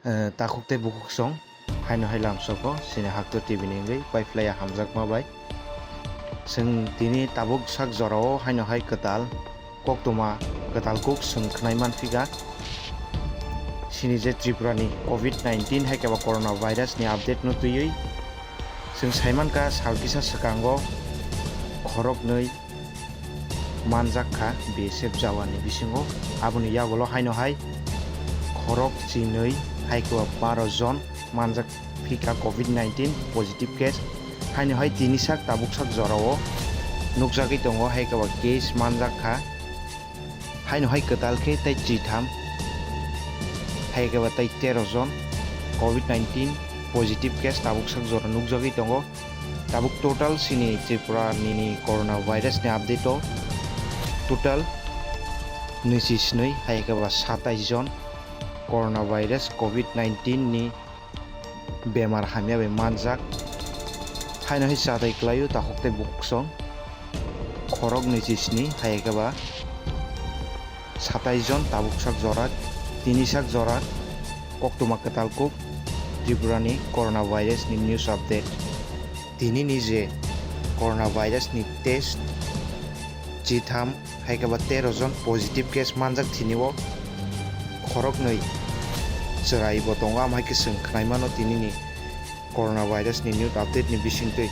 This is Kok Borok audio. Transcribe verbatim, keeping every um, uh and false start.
Eh, takhuk tei bukhuk song haino hai lamsogo, sini Haktor T V ni wngwi paiphlaiya hamjakma bai. Chwng tini tabuk sak jorao haino hai kwtal koktwma kwtal kuk chwng khwnai manphika. Sini je Tripura ni covid nineteen hai khe ba corona virus ni update no twiwi chwng saimankha sal kisa swkango khoroknwi manjak kha B S F jawani bisingo. Aboni yagulo haino hai khorok chinwi hai khe ba baro jon manjak phika covid nineteen positive case. Haino hai tini sak tabuk sak jorao nukjagwi tongo, hai khe ba case manjak kha. Haino hai kwtal khe tei chitham, hai khe ba tei tero jon covid nineteen positive case tabuk sak jora nukjagwi tongo. Tabuk total sini Tripura nini corona virus ni update o total nwichi snwi hai khe ba satais jon corona virus covid nineteen ni bemar hamya bai manjak. Haino hai chatai kwlaio takhuk tei bukhuk song khorok nwichi sni hai khe ba satais jon tabuk sak jora, tini sak jora koktwma kwtal kuk Tripura ni corona virus ni news update. Tini ni je corona virus ni test chitham hai khe ba tero jon positive case manjak thini o khoroknwi chwrai bo tongo, amo hai khe chwng khwnai mano tini ni corona virus ni news update ni bisingtwi.